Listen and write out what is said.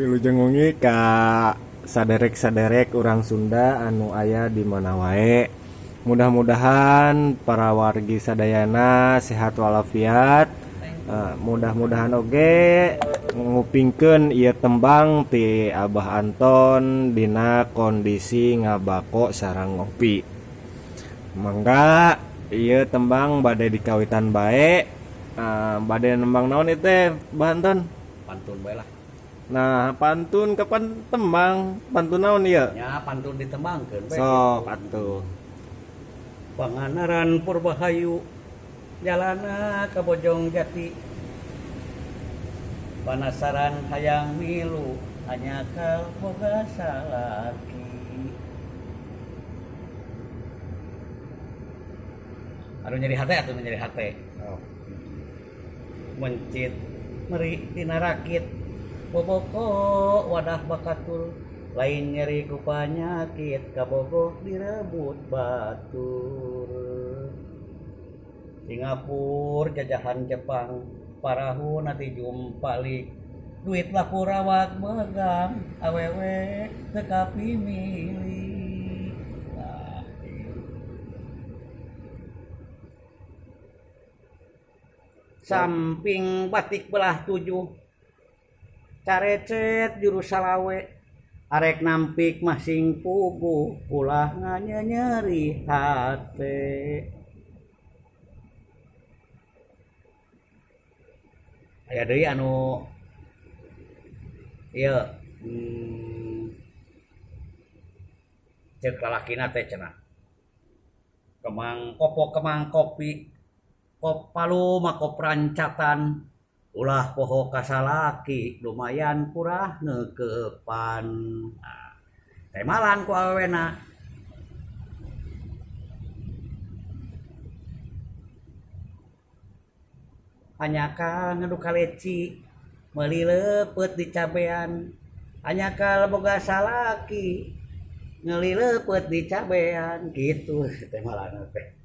Wilujeng wengi ka saderek-saderek urang Sunda anu aya di mana wae. Mudah-mudahan para wargi sadayana sehat walafiat. Mudah-mudahan oge ngupingkeun ieu tembang ti Abah Anton dina kondisi ngabako sareng ngopi. Mangga ieu tembang bade dikawitan bae. Bade nembang naon ieu teh, Bah Anton? Pantun bae lah. Nah, pantun kapan tembang? Pantun naon ieu? Nya pantun ditembangkeun bae. Sok atuh. Panganaran Purbahayu jalana ka Bojong Jati. Panasaran hayang milu hanjakal boga salaki. Anu nyeri hate atuh nyeri hate. Oh. Mencit meri dina rakit boboko wadah bakatul lain nyeri ku panyakit kabogoh direbut batur. Singapura jajahan Jepang parahuna dijumpalik duit laku rawat megang awewe teu kapimilik. Nah, samping batik belah tujuh carecet juru salawe arek nampik masing puguh ulah nganyeri hate. Aya deui anu ieu ceuk lalakina teh cenah kemang kopo kemang kopi kop palu makop rancatan ulah poho ka salaki lumayan purah neukepan. Nah, temalan ku awewena. Hanjakal ngadu kaleci meuli leupeut di cabean hanjakal boga salaki meuli leupeut di cabean kitu temalan teh.